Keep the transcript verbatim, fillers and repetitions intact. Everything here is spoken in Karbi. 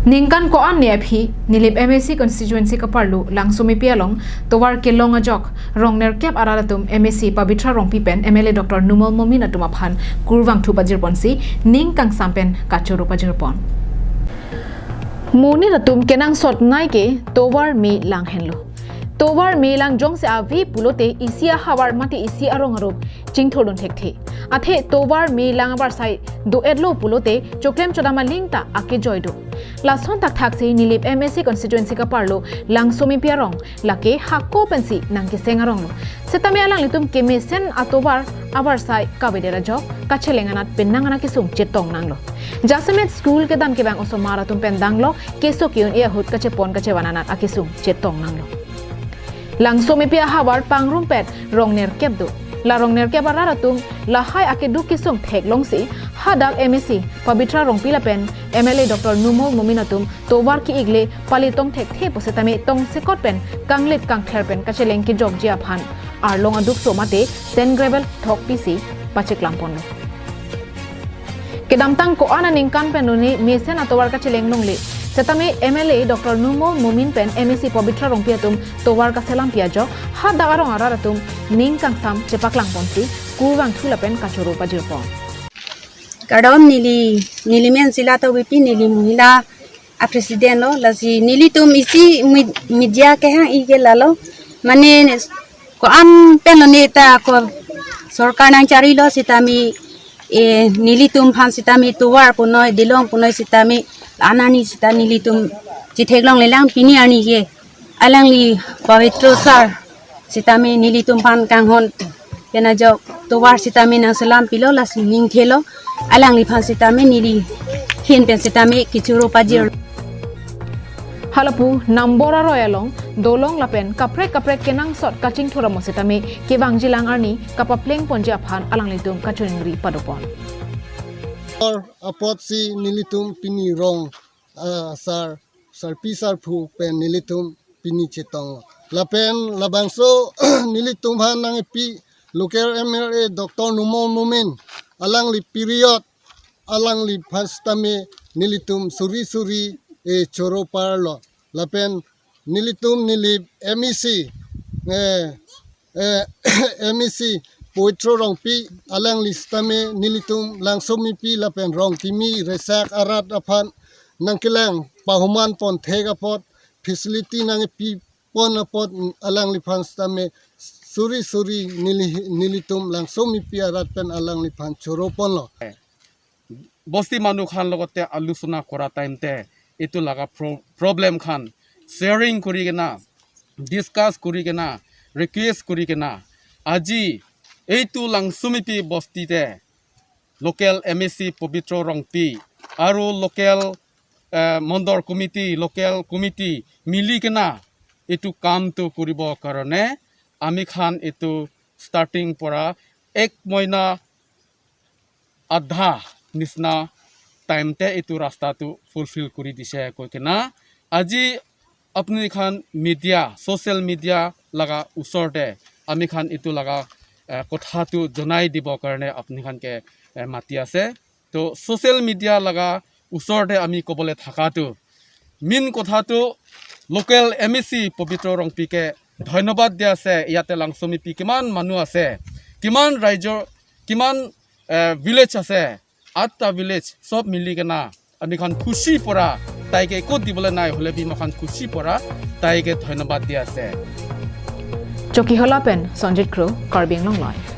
Ningkan ko-an ni aphi Nilip M A C constituency kaparlo Langsomipi along tovar kelong ajok rong nerkep arat atum M A C Pabitra Rongpi pen M L A Doctor Numal Momin atum aphan kurvangthu pajirponsi ning kangsam pen kachoro pajirpon. Monit atum kenangsot nai ke tovar me lang henlo. Tovar me lang jongsi ave pulote isi ahavar mate isi arong arup chingthurdun thekthe. Athe tovar me lang avarsai do-etlo pulote choklem chodam aling ta akejoi do. Lason thakthak si Nilip M A C constituency kaparlo Langsomipi arong lake hako pensi nangkeseng aronglo. Setame alanglitum kemesen atovar avarsai kavedet ajok kacheleng anat penang an akesung chetong nanglo. Jasemet school kedam kevang osomar atum pen danglo, keso ke-un-e ahut kachepon kachevan anat akesung chetong nanglo. Langsomipi ahavar pangrumpet rong nerkep do. La rong nerkep arat atum lahai akeduk kesung theklongsi hadak M A C Pabitra Rongpi lapen M L A Doctor Numal Momin atum tovar ki-ik le pali tong thekthe pu setame tongsekot pen kanglit kangthler pen kacheleng kejokji aphan arlong adukso mate sand gravel thokpisi pacheklamponlo. Kedamtang ko-an aningkan pen duni mesen atovar kacheleng longle. Setame M L A Doctor Numal Momin pen M A C Pabitra Rongpi atum tovar kaselampi ajok hadak arong arat atum ning kangsam chepaklangponsi kurvangthu lapen kachoro pajirpon. Kardom, neli, neli men Silata Wipi, neli mohila a president lo, lasi nelitum isi mid-, media kehang-i ke lalo. Mane ko-an pen lo neta ko sorkar nangcharilo sitame, eh, nelitum aphan sitame tovar punoi, dilong punoi sitame, anani sita nelitum chetheklonglelang pini arni ke. Alangli Pabitra sir sitame nelitum aphan kanghon pen ajok tovar sitame nangselampilo lasi ningthelo, alangliphan sitame neli ahin pen sitame kachoro pajir. Halapu Nambor aroi along dolong lapen kaprek kaprek kenangsot kachingthur amo sitame kevangjilang arni kapaplengponji aphan alanglitum kachoningri padopon. Apotsi nelitum pini rong, ah, sar, sarpi sarpo pen nelitum pini chetong. Lapen labangso nelitum aphan nangkepi local M L A Doctor Numal Momin, alangli period, alangliphan sitame nelitum suri suri, eh, choro parlo. Lapen nelitum Nilip M A C, eh, eh, M A C Pabitra Rongpi, alangli sitame nelitum Langsomipi lapen Rongkimi resak arat aphan nangkelang pahuman pon thek apot, facility nangkepipon apot, alangliphan sitame suri suri neli, nelitum Langsomipi arat pen alangliphan choro ponlo. বস্তি মানুহ খান লগতে আলোচনা কৰা টাইমতে এইটো লগা প্ৰ-, প্ৰব্লেম খান শ্বেয়াৰিং কৰি কিনা, ডিছকাছ কৰি কিনা, ৰিকুৱেষ্ট কৰি কিনা আজি এইটো লাংচুমিপি বস্তিতে লোকেল এম এ চি পবিত্ৰ ৰংপি আৰু লোকেল, এ, মণ্ডল কমিটি, লোকেল কমিটি মিলি কিনা এইটো কামটো কৰিবৰ কাৰণে আমি খান এইটো ষ্টাৰ্টিং পৰা এক মহিনা আধা নিচিনা টাইমতে এইটো ৰাস্তাটো ফুলফিল কৰি দিছে কৈ কিনা আজি আপুনি খান মিডিয়া, ছ'চিয়েল মিডিয়া লগা ওচৰতে আমি খান এইটো লগা, এ, কথাটো জনাই দিবৰ কাৰণে আপুনি খানকে, এ, মাতি আছে। তো ছ'চিয়েল মিডিয়া লগা ওচৰতে আমি ক'বলৈ থাকাটো মেইন কথাটো লোকেল এম এ চি পবিত্ৰ ৰংপিকে ধন্যবাদ দিয়া আছে। ইয়াতে লাংচুমিপি কিমান মানুহ আছে, কিমান ৰাইজৰ, কিমান, এ, ভিলেজ আছে, আঠটা ভিলেজ চব মিলি কিনা আমি খান খুচি পৰা তাইকে একো দিবলৈ নাই হ'লে বি মই খান খুচি পৰা তাইকে ধন্যবাদ দিয়া আছে। Chokihola pen Sonjit Kro, Karbi Anglong Live.